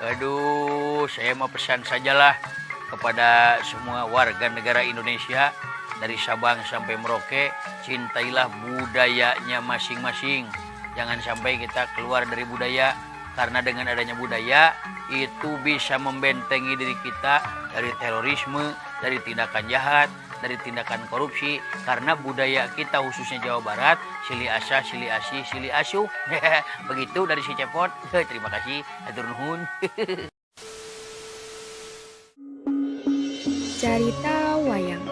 Aduh, saya mau pesan sajalah kepada semua warga negara Indonesia dari Sabang sampai Merauke, cintailah budayanya masing-masing. Jangan sampai kita keluar dari budaya, karena dengan adanya budaya itu bisa membentengi diri kita dari terorisme, dari tindakan jahat, dari tindakan korupsi, karena budaya kita khususnya Jawa Barat silih asah, silih asih, silih asuh. Begitu dari si Cepot. Terima kasih, hatur nuhun. Carita wayang.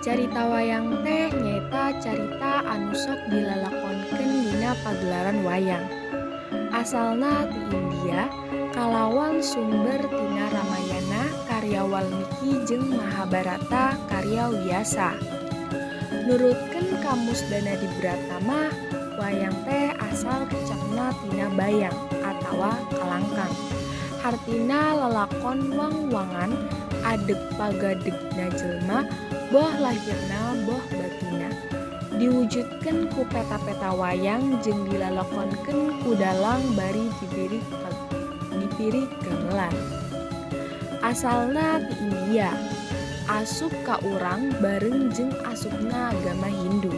Carita wayang teh nyaeta carita anu sok dilalakonkeun dina pagelaran wayang. Asalna ti India, kalawan sumber tina Ramayana karya Walmiki jeung Mahabharata karya Wyasa. Nurutkeun Kamus Danadibrata mah, wayang teh asal kecapna tina bayang atawa kalangkang. Hartina lalakon wang-wangan adeg pagadegna jelema, boh lahirna boh batinna. Diwujudkeun ku peta-peta wayang jeung dilalakonkeun ku dalang bari dipirig gamelan. Asalna ti India, asup ka urang bareng jeung asupna agama Hindu.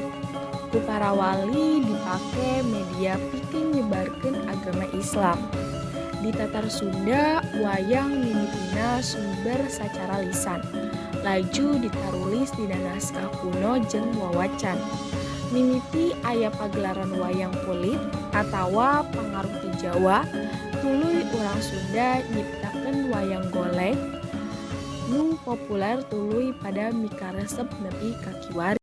Ku para wali dipake media pikeun nyebarkeun agama Islam. Di Tatar Sunda, wayang mimitina sumber sacara lisan, laju ditarulis dina naskah kuno jeung wawacan. Mimiti aya pagelaran wayang kulit atawa pangaruh ti Jawa, tuluy urang Sunda nyiptakeun wayang golek nu populer tuluy pada mikaresep nepi ka kiwari.